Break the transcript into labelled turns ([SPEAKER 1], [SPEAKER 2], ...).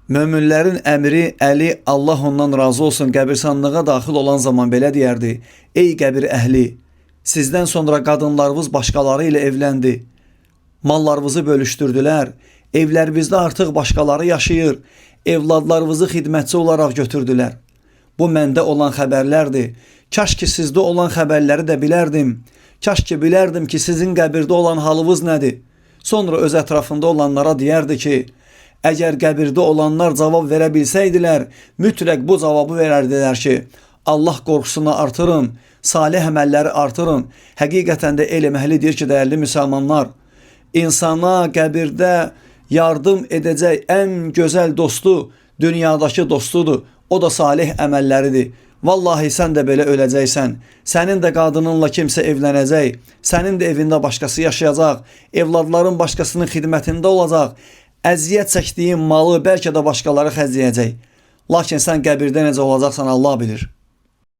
[SPEAKER 1] Möminlərin əmiri Əli, Allah ondan razı olsun, qəbirstanlığa daxil olan zaman belə deyərdi: Ey qəbir əhli, sizdən sonra qadınlarınız başqaları ilə evləndi. Mallarınızı bölüşdürdülər. Evlərinizdə artıq başqaları yaşayır. Evladlarınızı xidmətçi olaraq götürdülər. Bu məndə olan xəbərlərdir. Kaş ki sizdə olan xəbərləri də bilərdim. Kaş ki bilərdim ki sizin qəbirdə olan halınız nədir. Sonra öz ətrafında olanlara deyərdi ki, əgər qəbirdə olanlar cavab verə bilsəydilər, mütləq bu cavabı verərdilər ki, Allah qorxusunu artırın, salih əməlləri artırın. Həqiqətən də elm əhli deyir ki, dəyərli müsəlmanlar, insana qəbirdə yardım edəcək ən gözəl dostu dünyadakı dostudur. O da salih əməlləridir. Vallahi sən də belə öləcəksən. Sənin də qadınınla kimsə evlənəcək. Sənin də evində başqası yaşayacaq. Evladların başqasının xidmətində olacaq. Əziyyət çəkdiyin malı bəlkə də başqaları xərcləyəcək. Lakin sən qəbirdə necə olacaqsan Allah bilir.